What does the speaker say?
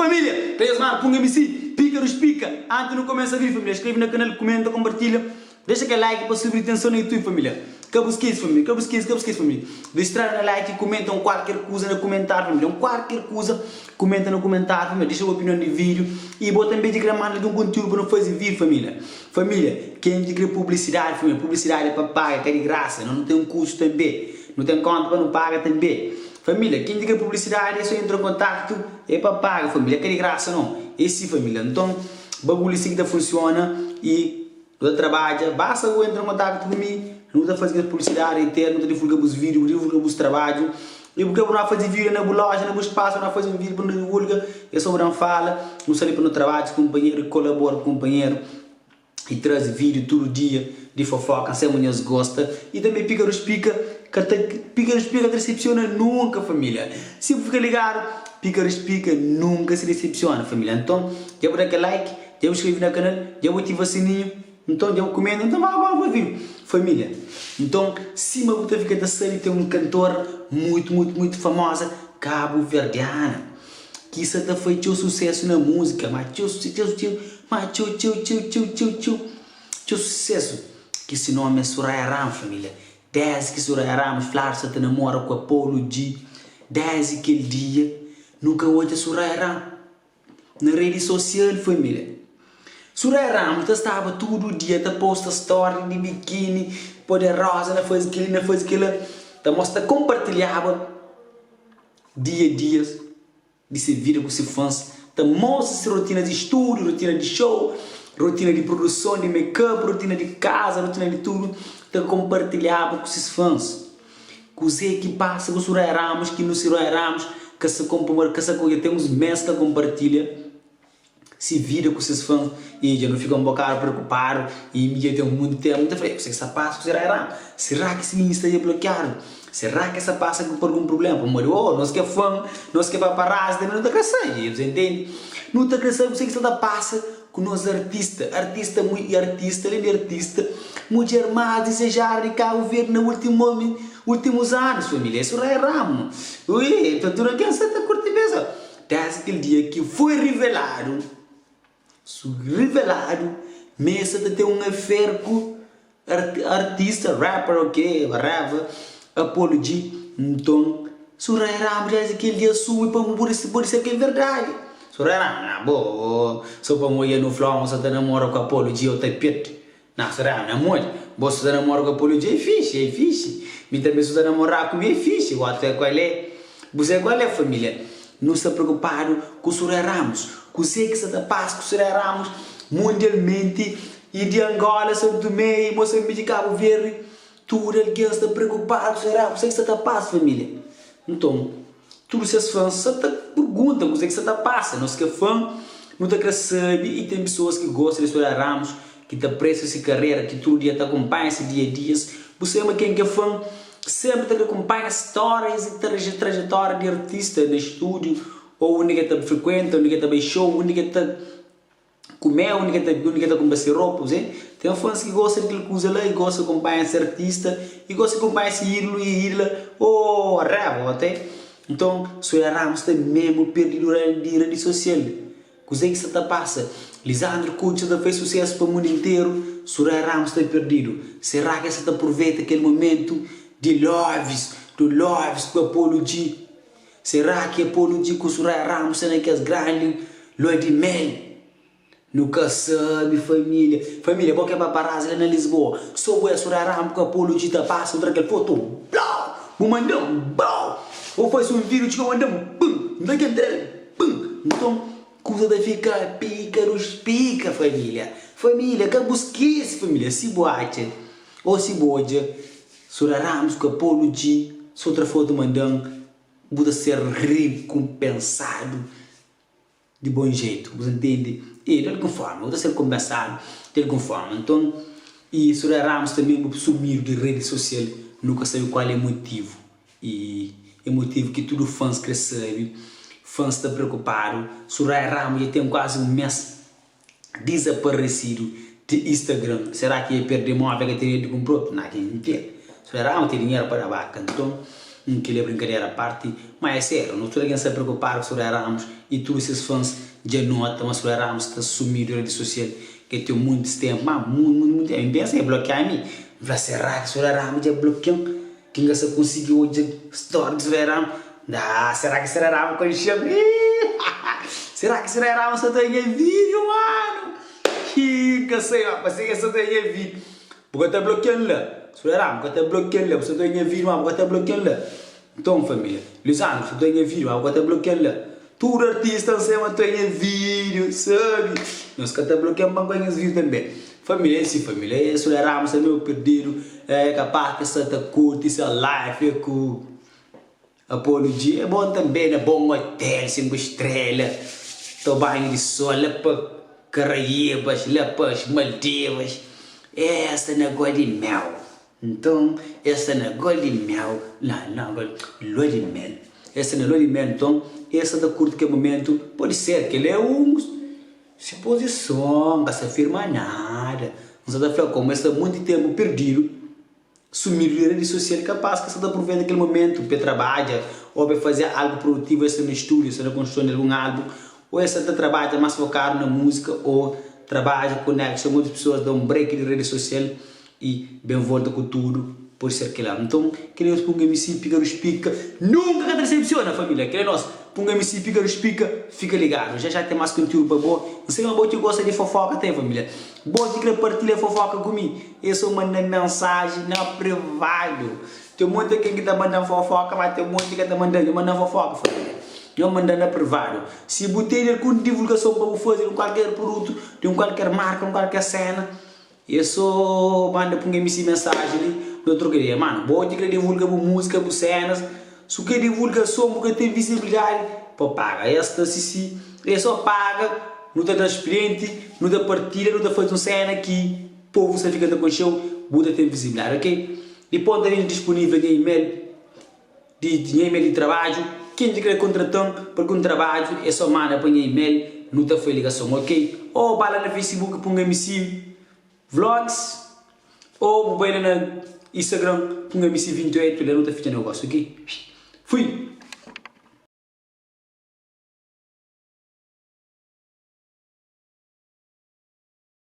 Família, ta nhos manu Punga MC, Pika dos Pika. Antis nu kumesa vídiu família, skrebe na kanal, kumenta, konpartilha, dexa kel like pa subir tenson na YouTube família. Ka bu skese família, ka bu skese, ka bu skese família. Distradu na like, kumenta un kualker kuza na kumentáriu família, un kualker kuza kumenta na kumentáriu família, dexa bu opinion di vídiu i bo tanbe di kre manda algun kontiúdu pa nu faze vídiu família. Família, ken ki kre publisidadi família, publisidadi é pa paga, ka di grasa, nos nu ten kustu tanbe, nu ten konta pa nu paga tanbe. Família, ken ki kre publisidadi é so entra en kontaktu, é pa paga família, é ka di grasa no, é si família. Nton, bagulho si ki ta funsiona i nu ta trabadja, basta bu entra en kontaktu ku mi, nu ta faze kes publisidadi interu, nu ta divulga bus vídiu, bu divulga bus trabadju, i bu kre bu na faze vídiu na bu loja, na bu spasu, bu na faze un vídiu pa nu divulga, é so bu da-m fala, nu sta li pa nu trabadja ku kunpanheru i kolabora ku kunpanheru. i traze video tudu dia di fofoka sema nhos gosta i tanbe pikaros pika ka ta pikaros pika ka ta decepciona nunka familia si bu fika ligadu pikaros pika nunka si decepciona familia nton dja bu da kel like dja bu skrebe na kanal dja bu ativa sininhu nton dja bu kumenta nton ba ba video familia nton sima bu ta fika ta sabe ten un kantora muitu muitu muitu famosa kabuverdiana. Ki sa ta fai txeu susesu na múzika ma txeu txeu txeu ma txeu txeu txeu txeu txeu txeu txeu susesu ki si nomi é Suraya Ramos família desdi ki Suraya Ramos fladu sa ta namora ku Apollo G desdi kel dia nu ka odja Suraya Ramos na redi sosial família Suraya Ramos ta staba tudu dia ta posta story di bikini poderosa na fazi keli na fazi kila ta mostra ta konpartilhaba. Dia dia di se vida ku se fãs, ta mostra se rotina di studu, rotina di show, rotina di produson di make-up, rotina di kaza, rotina di tudu, ta konpartilhaba ku ses fãs. Kuzê ki pasa ku Soraya Ramos ki nu Soraya Ramos ka sa ka sa dja ten uns mês ka konpartilha. si vida ku ses fãs i dja nu fika un bokadu preokupadu i mi dja ten monti ténpu N ta fla, kuzê ki sta pasa ku Sera Ramos? Sera ki si Insta dja blokiadu? Sera ki el sta pasa pa algun prubléma? Pamodi oh nos ki é fã, nos ki é paparazzi tanbê nu ta krê sabe, bu ta intende? Nu ta krê sabe kuzê ki sta ta pasa ku nos artista, artista i artista alén di artista, mudjer más dizejadu di Kabu Verdi na últimus anus, família, é Soraya Ramos. Ui, ta tudu algen sa ta kurti bes. Desdi kel dia ki foi riveladu, su riveladu ma el sa ta ten un afer ku artista, rapper ok, whatever, Apollo G. Nton, Soraya Ramos desdi kel dia sumi pa bu pode ser ki é verdadi. Soraya Ramos, na bo, so pamodi dja nu fla ma sa ta namora ku Apollo G, o ta perde. Na será na modi? Bo sta ta namora ku Apollo dja é fixi, é fixi Mi tanbe su ta namora ku mi é fixi Bo sa kual é? Bu sa kual é família? Nu sta preokupadu ku Suré Ramos Kuzê ki sta ta pasa ku Suré Ramos mundialmenti i di Angola, São Tomé i Moçambique, Cabo Verde Tudu algen sta preokupadu ku Suré Ramos Kuzê ki sta ta pasa família? Nton Tudu ses fãs sa ta pergunta kuzê ki sa ta pasa. Nos ki é fã, nu ta krê sabe i ten pesoas ki gosta di Soraya Ramos, ki ta apresa se karera, ki tudu dia ta akonpanha se dia-a-dias. Bu sabe ma ken ki é fã sénpri ta krê akonpanha stórias i trajetória di artista na stúdiu ô undi ki el ta frikuenta, undi ki el ta bai show, undi ki el ta. Kume, undi ke ta undi ke ta kunpra se ropa, kuzê. Ten fãs ki gosta di kel kuza la i gosta di kunpanha se artista i gosta di kunpanha se ídulu i ídula ô reva ô te. Nton, Soia Ramos sta memu perdidu di redi sosial. Kuzê ki sta ta pasa? Lisandro Couto sta ta fai susésu pa mundu interu, Soraya Ramos sta perdidu. Será ki el sta ta pruveita kel momentu di loves, do loves ku Apollo G? Será ki Apollo G ku Soraya Ramos sta na kes grandi lua di mel? Nu ka sabi família. Família, bo ki é paparazzi la na Lisboa, so bo é Soraya Ramos ku Apollo G ta pasa, bu tra kel foto, blau! Bu manda-m, blau! Bu fase un vídiu txeu, manda-m, pum! N ta ken tra-l, pum! Nton, kuza ta fika píkarus pika, família. Família, ka bu skese, família, si bu atxa ô si bu odja Soraya Ramos ku Apollo G, so tra foto manda-m, bu ta ser rikunpensadu di bon jetu, bu ta ntende? E di algun forma, bu ta ser rikumpensadu di algun forma. Nton, i Soraya Ramos tanbe bu sumidu di redi sosial, nu ka sabe kual é motivu. I é motivu ki tudu fans kre sabe, fans sta preokupadu. Soraya Ramos dja ten kuazi un mes Dizaparesidu di Instagram Será ki e perde móvel ka ten dinheru di kunpra otu? Nah ki N ten Só era ama ten dinheru pa da baka Nton. Kel-li é brinkadera a parti, má é sériu. Nos tudu algen sta preokupadu ku Soraya Ramos i tudu ses fãs dja nota ma Soraya Ramos sta sumidu di redi sosial dja ten muntis ténpu. Má munti, munti, munti ténpu. Mi pensa e blokia mi. N fla, será ki Soraya Ramos dja blokia-m? Ki N ka sta konsigi odja stória di Soraya Ramos? Ndaa, será ki Soraya Ramos konxe-m? Ih! Será ki Soraya Ramos sta ta nha vídiu, manu? Ih, N ka sai, má parse ki el sta ta nha vídiu. Bu ka ta blokia-m la. Spera, bu ka ta blokia-m la. Bu sta ta nha vida, ma bu ka ta blokia-m la. Nton, família, Lisandro, bu sta ta nha vida, ma bu ka ta blokia-m la. Tudu artista N sai ma ta nha vídiu, sabe? Nhos ka ta blokia-m pa N ka nhos vídiu tanbe. Família, é si família. É Soler Ramos sta meio perdidu. É kapaz ki sta ta kurti se life ku Apollo G. É bon tanbe na bon otel, 5 strela, to banhu di sol la pa Karaíbas, la pa as Maldivas. Es sta na gol di mel. Nton, es sta na gol di mel, la na gol, lua di mel. Es sta na lua di mel, nton, es sta ta kurti kel momentu. Pode ser kel é un supozison, N ka sta afirma nada. N sta ta fla komu es sta monti tenpu perdidu. Sumidu di redi sosial kapaz ki sa ta apruveta kel momentu pa e trabadja o pa e faze algu produtivu, e sta na studiu, e sta na konstruson di algun albu o e sta ta trabadja mas fokadu na musika o trabadja koneksa ku otus pesoas, da un break di redi sosial i ben volta ku tudu, pode ser kila. Nton kel nos Punga MC Pika dus Pika nunka ka ta desepsiona familia, kel nos Punga MC Pika dus Pika fika ligadu ja ja ten mas kontiudu pa bo, N sai ma bo ki gosta di fofoka ten familia. Bo ki kre partilha fofoka ku mi, é so manda-m mensaji na privadu. Ten monti algen ki ta manda-m fofoka, ma ten monti ki ka ta manda-m. Nho manda-m fofoka, família. Nho manda-m na privadu. Si bu tene algun divulgason pa bu faze di un kualker produtu, di un kualker marka, un kualker sena, é so manda pa un MC mensaji li, no troka ideia. Manu, bo ki kre divulga bu múzika, bu senas, su kre divulgason, bu ka ten vizibilidadi, pa paga. Es ta sisi, é so paga. Nu ta da sprienti, nu ta partilha, nu ta faze un sena ki povu sa fika ta konxeu, bu ta ten vizibilidadi, ok? Dipos ta ben dispunivel nha email di nha email di trabadju, ken ki kre kontratan pa algun trabadju e so manda pa nha email, nu ta fai ligason, ok? O ba la na facebook pun MC vlogs o bu bai la na instagram pun MC 28 la nu ta fitxa negosiu, ok? Fui!